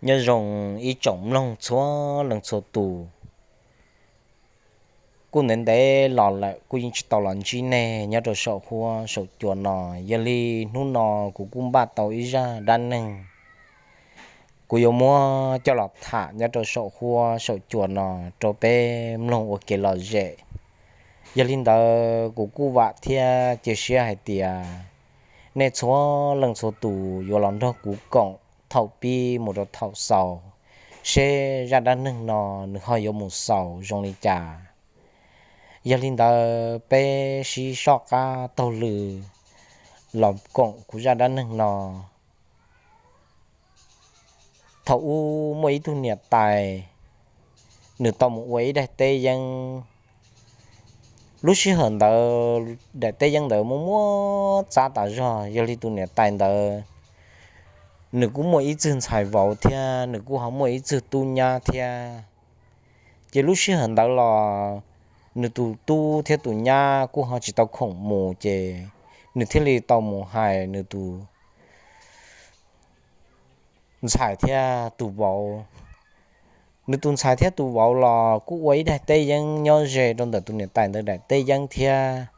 Nyob zoo ib tsoom mloog txhua leej txhua tus. Kuj ntev ntev los lawm kuj yeej tsis tau los ntsib nej nyob rau saum huab saum cua no. Yog li hnub no kuv kuj npaj tau ib zaj dab neeg, kuv yuav muab coj los tham nyob rau saum huab saum cua no rau peb mloog ua kev lom zem. Yog li ntawd kuv kuj vam thiab cia siab hais tias nej txhua leej txhua tus yuav los nrog kuv koom thaum pib mus rau thaum xaus, seb zaj dab neeg no nws ho yuav mus xaus zoo li cas. Yog li ntawd peb sib soj qab taug lw los koom kuv zaj dab neeg no. Thaum ub muaj ib tug niam tais, nws tau mus ua ib daim teb yeeb. Lub sij hawm ntawd daim teb yeeb ntawd muaj muaj txab tas zog. Yog li tus niam tais ntawd, nws kuj muaj ib txwg ntxhais vauv thiab nws kuj ho muaj ib txwg tub nyab thiab. Ces lub sij hawm ntawd los nws tus tub thiab tus nyab kuj ho tsis tau khoom mus, ces nws thiaj li tau mus hais nws tus ntxhais thiab tus vauv. Nws tus ntxhais thiab tus vauv los kuj ua ib daim teb yeeb nyob ze rau ntawm tus niam tais ntawd daim teb yeeb thiab.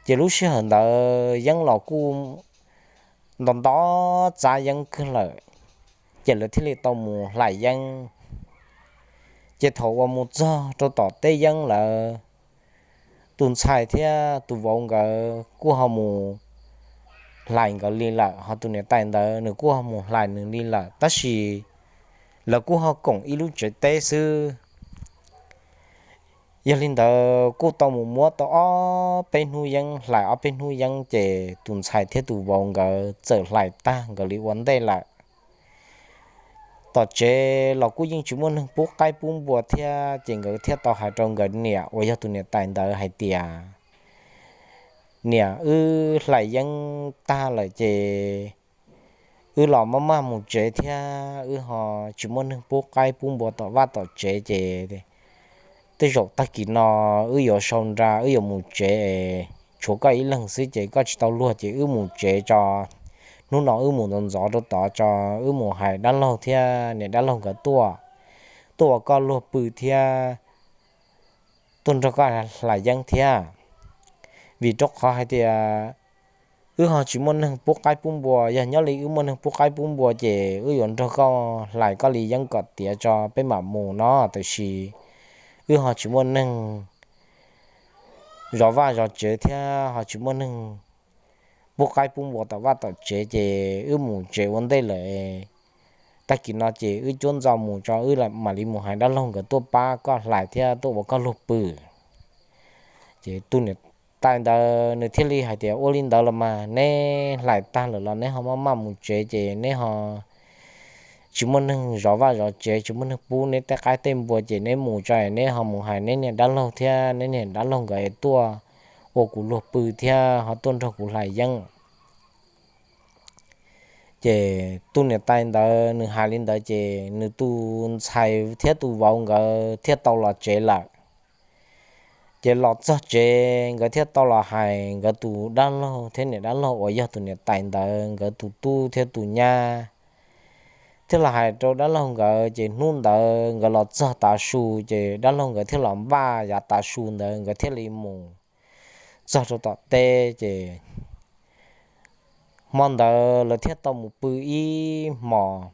Ces lub sij hawm ntawd yeeb los kuj nto nto txab yeeb kawg lawm, ces lawv thiaj li tau mus hlais yeeb. Ces thaum uas mus txog rau tom teb yeeb lawm, tus ntxhais thiab tus vauv nkawd kuj ho mus hlais nkawd li lawm, ho tus niam tais ntawd nws kuj ho mus hlais nws li lawm, tab sis lawv kuj ho koom ib lub tsev teb xwb. Yog li ntawd kuj tau mus muab tau ob peb hnub yeeb, hlais ob peb hnub yeeb ces tus ntxhais thiab tus vauv nkawd txawm hlais tag nkawd li ua ntej lawm. Tom tsev los kuj yeej tsis muaj neeg pub qaib pub npua thiab, ces nkawd thiaj tau hais rau nkawd niam uas yog tus niam tais ntawd hais tias, Niam, wb hlais yeeb tag lawm ces wb los maj maj mus tsev thiab, wb ho tsis muaj neeg pub qaib pub npua tom vaj tom tsev, ces tej zaum tag kis no wb yuav sau nra wb yuav mus tsev es tshuav koj ib leeg xwb ces koj tsis tau luag ces wb mus tsev tso. Hnub no wb mus ntxov ntxov rau tod tso, wb mus hais dab laug thiab niam dab laug nkawd tuaj, tuaj ua koj luag pw thiab tuaj nrog koj hlais yeeb thiab. Vim rau qhov hais tias wb ho tsis muaj neeg pub qaib pub npua, yog nyob li wb muaj neeg pub qaib pub npua ces wb yuav nrog koj hlais koj li yeeb kom tiav tso peb mam mus no, tiam sis wb ho tsis muaj neeg zov vaj zov tsev thiab ho tsis muaj neeg pub qaib pub npua tom vaj tom tsev ces wb mus tsev ua ntej lawm. Tag kis no ces wb cuab ntxo mus tso, wb mam li mus hais dab laug nkawd tuaj pab koj hlais thiab tuaj ua koj luag pw. Ces tus niam tais ntawd nws thiaj li hais tias, Ua li ntawd los mas neb hlais tag lawm los neb ho maj maj mus tsev ces neb ho tsis muaj neeg zov vaj zov tsev, tsis muaj neeg pub neb tej qaib tej npua ces neb mus tso, neb ho mus hais neb niam dab laug thiab neb niam dab laug nkawd tuaj ua kuv luag pw thiab ho tuaj nrog kuv hlais yeeb. Ces tus niam tais ntawd nws hais li ntawd ces nws tus ntxhais thiab tus vauv nkawd thiaj tau los tsev lawm. Ces los txog tsev nkawd thiaj tau los hais nkawd tus dab laug thiab niam dab laug uas yog tus niam tais ntawd nkawd tus tub thiab tus nyab, thiaj los hais rau dab laug nkawd. Ces hnub ntawd nkawd los txog tav su ces dab laug nkawd thiaj los npaj yav tav su ntawd nkawd thiaj li mus txog rau tom teb. Ces hmo ntawd lawv thiaj tau mus pw ib hmos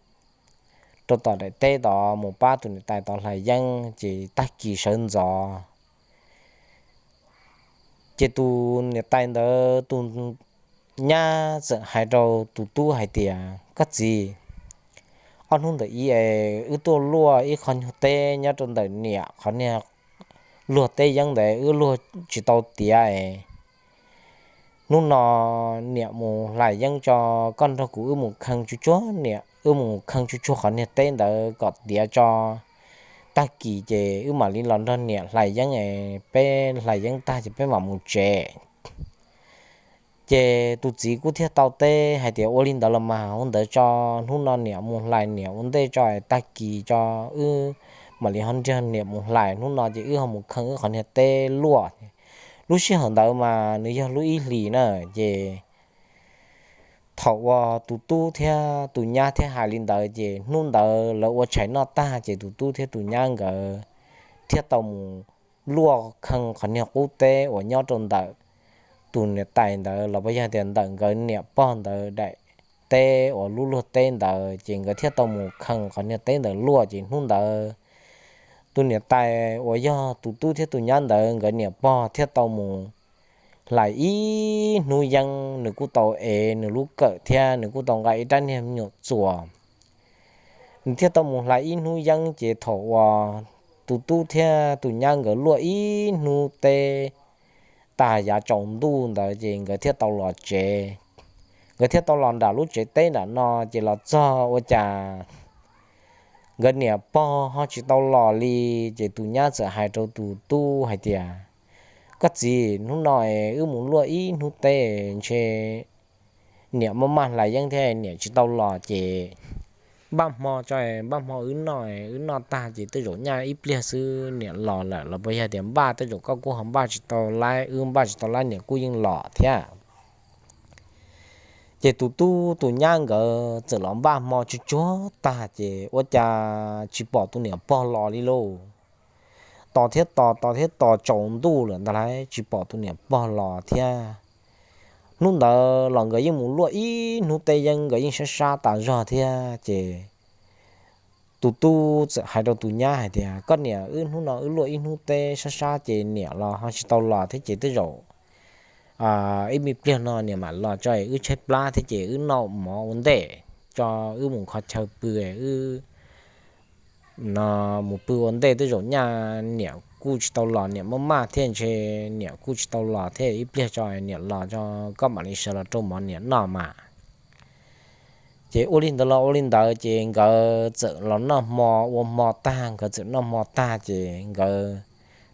rau tom daim teb tod mus pab tus niam tais tod hlais yeeb. Ces tag kis sawv ntxov ces tus niam tais ntawd tus nyab txawm hais rau tus tub hais tias, Koj txiv, ob hnub ntawm ib es wb tuaj luaj ib qho nyuag teb nyob rau ntawm niam qhov niag luag teb yeeb ntawd wb luag tsis tau tiav es hnub no niam mus hlais yeeb tso, koj nrog kuv wb mus khee tsuag tsuag niam, wb mus khee tsuag tsuag qhov niag teb ntawd kom tiav tso. Tag kis ces wb mam li los nrog niam hlais yeeb es peb hlais yeeb tag ces peb mam mus tsev. Ces tus txiv kuj thiaj tau teb hais tias, Ua li ntawd los mas ua ntawd tso, hnub no niam mus hlais niam ua ntej tso, tag kis tso wb mam li ho nrog niam mus hlais, hnub no ces wb ho mus khee wb qhov niag teb luaj. Lub sij hawm ntawd mas nws yog lub ib hlis na, ces Thaum uas tus tub thiab tus nyab thiaj hais li ntawd ces hnub ntawd lawv ua tshais noj tag ces tus tub thiab tus nyab nkawd thiaj tau mus luaj khee qhov niag qub teb uas nyob rau ntawm tus niam tais ntawd los puas yog tias ntawm nkawd niam pog ntawd daim teb uas lub luag teb ntawd ces nkawd thiaj tau mus khee qhov niag teb ntawd luaj ces hnub ntawd tus niam tais uas yog tus tub thiab tus nyab ntawd nkawd niam pog thiaj tau mus hlais ib hnub yeeb, nws kuj tau ev nws lub kawm thiab nws kuj tau nqa ib rab niag me nyuam txuas. Nws thiaj tau mus hlais ib hnub yeeb ces thaum uas tus tub thiab tus nyab nkawd luaj ib hnub teb tas yav tsaus ntuj ntawd ces nkawd thiaj tau los tsev. Nkawd thiaj tau los nram lub tsev teb nram no ces los txog ua cas nkawd niam pog ho tsis tau los li. Ces tus nyab txawm hais rau tus tub hais tias, koj txiv, hnub no wb mus luaj ib hnub teb ntshe niam maj maj hlais yeeb thiab niam tsis tau los ces npaj hmo tso, npaj hmo wb noj, wb noj tag ces tej zaum nyaj ib pliag xwb niam los lawm los puas yog tias npaj, tej zaum koj kuj ho npaj tsis tau laib, wb npaj tsis tau laib niam kuj yeej los thiab. Ces tus tub tus nyab nkawd txawm los npaj hmo tsuag tsuag tag ces ua cas tsis pom tus niam pog los li lauj. Tos thiab tos, tos thiab tos tsaus ntuj lawm ntag lauj tsis pom tus niam pog los thiab. Hnub ntawd los nkawd yeej mus luaj ib hnub teb yeeb, nkawd yeej sab sab tas zog thiab ces tus tub txawm hais rau tus nyab hais tias, koj niam, wb hnub no wb luaj ib hnub teb sab sab ces niam los ho tsis tau los thiab ces tej zaum ib me pliag no niam mam los tso wb tshaib plab thiab ces wb noj mov ua ntej, tso wb mus kho chaw pw, wb no mus pw ua ntej tej zaum nyaj niam kuj tsis tau los, niam maj maj thiab ntshe niam kuj tsis tau los thiab, ib pliag tso niam los tso koj mam li sawv los rau mov niam noj mas. Ces ua li ntawd los ua li ntawd ces nkawd txawm los noj hmo, ua hmo tag nkawd txawm noj hmo tag ces nkawd,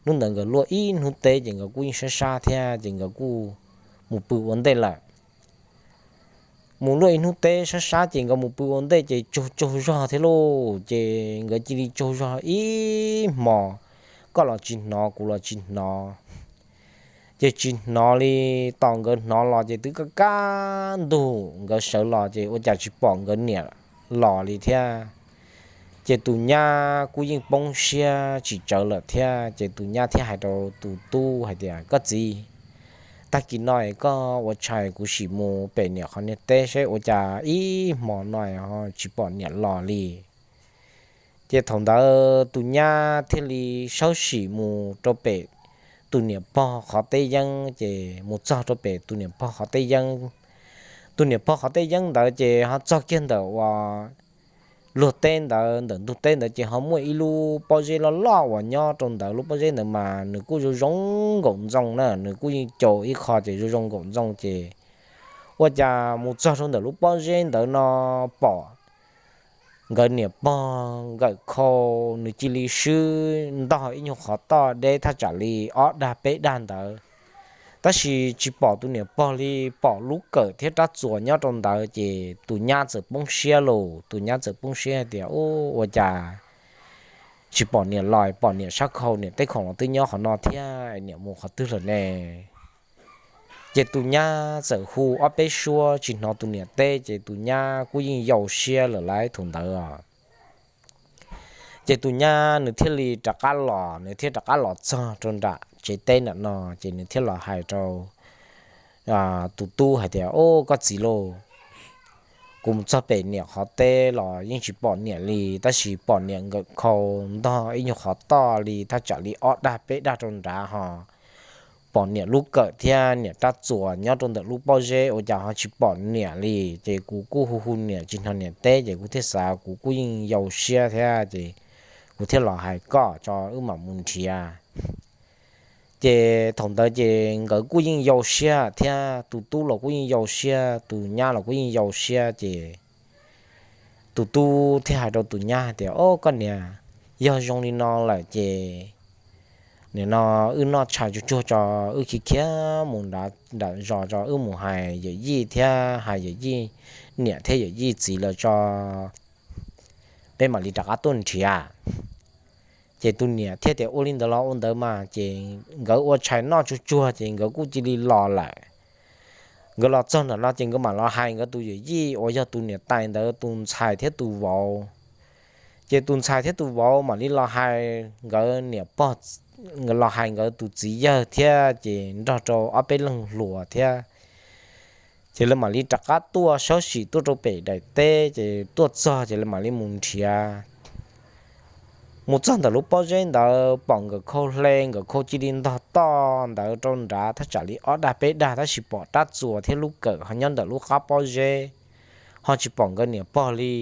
hnub ntawd nkawd luaj ib hnub teb ces nkawd kuj yeej sab sab thiab ces nkawd kuj mus pw ua ntej lawm. Mus luaj ib hnub teb sab sab ces nkawd mus pw ua ntej ces tsaug tsaug zog thiab lauj, ces nkawd cia li tsaug zog ib hmos, koj los tsis hnov kuv los tsis hnov. Ces tsis hnov li, tos nkawd hnov los ces twb kaj kaj ntug nkawd sawv los ces ua cas tsis pom nkawd niam los li thiab. Ces tus nyab kuj yeej poob siab tsis tsawv lawm thiab ces tus nyab thiaj hais rau tus tub hais tias, koj txiv, tag kis no koj ua tshais kuv sim mus pem niam qhov niag teb seb ua cas ib hmo no ho tsis pom niam los li. Ces thaum ntawd tus nyab thiaj li sawv sim mus rau pem tus niam pog qhov teb yeeb, ces mus txog rau pem tus niam pog qhov teb yeeb. Tus niam pog qhov teb yeeb ntawd ces ho txog kiag ntawm uas luag teb ntawd, ntawm ntug teb ntawd ces ho muaj ib lub pob zeb loj loj uas nyob rau ntawd, lub pob zeb ntawd mas nws kuj zoo zoo nkaum ntxoo na, nws kuj yeej caum ib qho ces zoo zoo nkaum ntxoo ces ua cas mus txog rau ntawm lub pob zeb ntawd no pom nkawd niam pog nkawm khau, nws cia li swb ntog ib nyuag qhov toj deb thaj tsam li ob dag peb dag ntawd. Tab sis tsis pom tus niam pog li, pom lub kawm thiab rab txuas nyob rau ntawd ces tus nyab txawm poob siab lauj, tus nyab txawm poob siab hais tias, ua cas tsis pom niam los, pom niam sab khau, niam teb khoom los twb nyob qhov no thiab, niam mus qhov twg lawm ne? Ces tus nyab txawm hu ob peb suab tsis hnov tus niam teb ces tus nyab kuj yeej yau siab lawm lauj thaum ntawd. Ces tus nyab nws thiaj li rov qab los, nws thiaj rov qab los txog rau nram tsev teb nram no, ces nws thiaj los hais rau tus tub hais tias, o, koj txiv lauj, kuv mus txog pem niam qhov teb los yeej tsis pom niam li, tab sis pom niam nkawm khau ntog ib nyuag qhov toj li thaj tsam li ob dag peb dag rau nrad ho pom niam lub kawm thiab niam rab txuas nyob rau ntawm lub pob zeb, ua cas ho tsis pom niam li. Ces kuv kuj hu hu niam tsis hnov niam teb, ces kuv thiaj xav, kuv kuj yeej yau siab thiab, ces kuv thiaj los hais koj tso wb mam mus nrhiav. Ces thaum ntawd ces nkawd kuj yeej yau siab thiab, tus tub los kuj yeej yau siab, tus nyab los kuj yeej yau siab, ces tus tub thiaj hais rau tus nyab hais tias, o, koj niam, yog zoo li no lawm ces nim no wb noj tshais tsuag tsuag tso, wb khiav khiav mus nram zos tso, wb mus hais yawm yij thiab hais yawm yij niam thiab yawm yij txiv lawv tso, peb mam li rov qab tuaj nrhiav. Ces tus niam thiaj tias, ua li ntawd los ua ntawd mas. Ces nkawd ua tshais noj tsuag tsuag ces nkawd kuj cia li los lawm. nkawd los txog nram no ces nkawd mam los hais nkawd tus yawm yij uas yog tus niam tais ntawd tus ntxhais thiab tus vauv. Ces tus ntxhais thiab tus vauv mam li los hais nkawd niam pog, los hais nkawd tus txiv yawg thiab ces nrog rau ob peb leeg hluas thiab. Ces lawv mam li rov qab tuaj sawb sim tuaj rau pem daim teb, ces tuaj txog ces lawv mam li mus nrhiav. Mus txog ntawm lub pob zeb ntawd pom nkawm khau hle, nkawm khau cia li ntog toj ntawd rau nrad thaj tsam li ob dag peb dag, tab sis pom rab txuas thiab lub kawm ho nyob ntawm lub qab pob zeb, ho tsis pom nkawd niam pog li.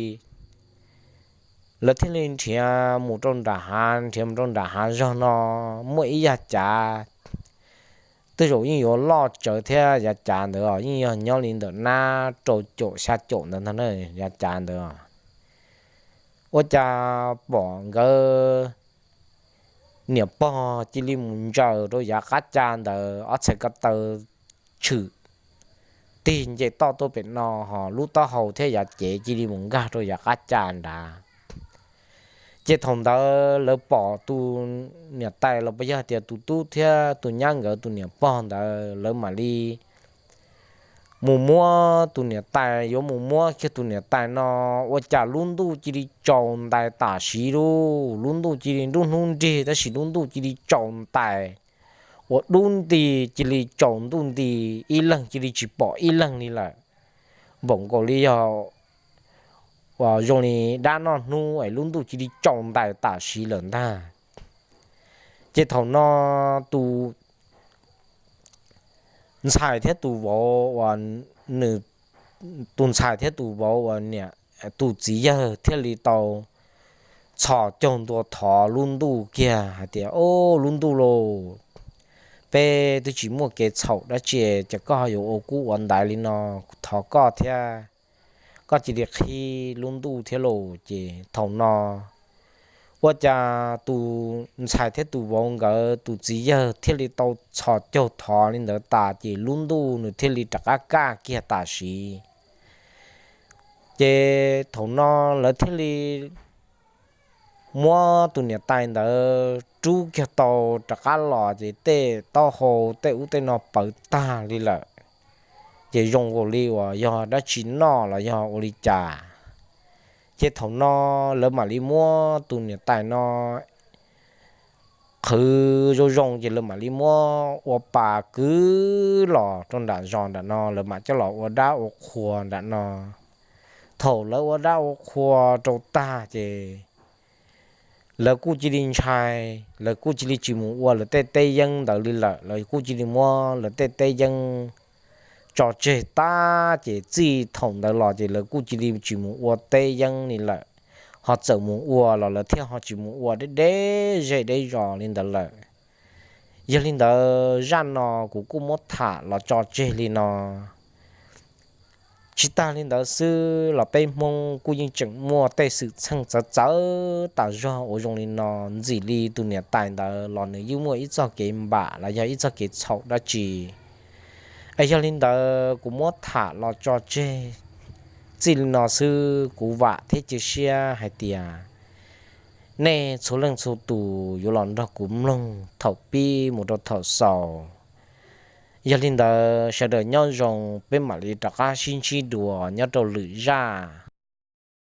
Lawv thiaj li nrhiav mus rau nram hav, nrhiav mus rau nram hav zog no, muaj ib yav cav twb zaum yeej yuav loj tsawv thiab, yav cav ntawd yeej yog nyob li ntawm nab rau caum xya caum ntawd ntag, yav cav ntawd. Ua cas pom nkawd niam pog cia li mus ntsaws rau yav qab cav ntawd, ob txhais ko taw tshwm tig nce toj tuaj pem no, ho lub taub hau thiab yav cev cia li mus nkag rau yav qab cav nrad. Ces thaum ntawd lawv pom tus niam tais los puas yog tias tus tub thiab tus nyab nkawd tus niam pog ntawd, lawv mam li mus muab tus niam tais, yuav mus muab kiag tus niam tais no, ua cas lub ntuj cia li tsaus ntais tam sim lub, lub ntuj cia li nruab hnub nrig tab sis lub ntuj cia li tsaus ntais, ua dub nti, cia li tsaus ntuj nti, ib leeg cia li tsis pom ib leeg li lawm, npaum nkaus li yog uas zoo li dab noj hnub es lub ntuj cia li tsaus ntais tam sim lawm ntag. Ces thaum no tus ntxhais thiab tus vauv uas nws, tus ntxhais thiab tus vauv uas niam, tus txiv yawg thiaj li tau txhos caug ntua thov lub ntuj kiag hais tias, Au, lub ntuj lauj, peb twb tsis muaj kev txhaum dab tsi, ces koj yuav ua kub ua ntaiv li no, thov koj thiab, koj cia li qhib lub ntuj thiab lauj. Ces thaum no ua cas tus ntxhais thiab tus vauv nkawd tus txiv yawg thiaj li tau txhos caug thov li ntawd tas ces lub ntuj nws thiaj li rov qab kaj kiag tam sim. Ces thaum no lawv thiaj li muab tus niam tais ntawd rub kiag tau rov qab los ces tej taub hau tej ub tej no pawv tag li lawm, ces zoo nkaus li uas yog dab tsi noj los yog ua li cas. Ces thaum no lawv mam li muab tus niam tais no qhwv zoo zoo ces lawv mam li muab ua pas kwv los rau nram zos nram no, lawv mam coj los ua dab ua qhua nram no. Thaum lawv ua dab ua qhua rau tag ces lawv kuj cia li ntshai, lawv kuj cia li tsis mus ua lawv tej teb yeeb ntawd li lawm, lawv kuj cia li muab lawv tej teb yeeb tso tseg tag ces txij thaum ntawd los ces lawv kuj cia li tsis mus ua teb yeeb li lawm, ho txawm mus ua los lawv thiaj ho tsis mus ua deb deb zej deb zos li ntawd lawm. Yog li ntawd zaj no kuv kuj muab tham los tso tseg li no. Tsis tag li ntawd xwb los peb Hmoob kuj yeej tseem muaj tej xwm txheej txawv txawv tas zog uas zoo li no, ntxim li tus niam tais ntawd los nws yeej muaj ib txoj kev npam los yog ib txoj kev txhaum dab tsi. Es yog li ntawd kuv muab tham los tso tseg txij li no xwb, kuv vam thiab cia siab hais tias nej txhua leej txhua tus yuav los nrog kuv mloog thaum pib mus rau thaum xaus. Yog li ntawd sawv daws nyob zoo, peb mam li rov qab sib ntsib dua nyob rau lwm zaj.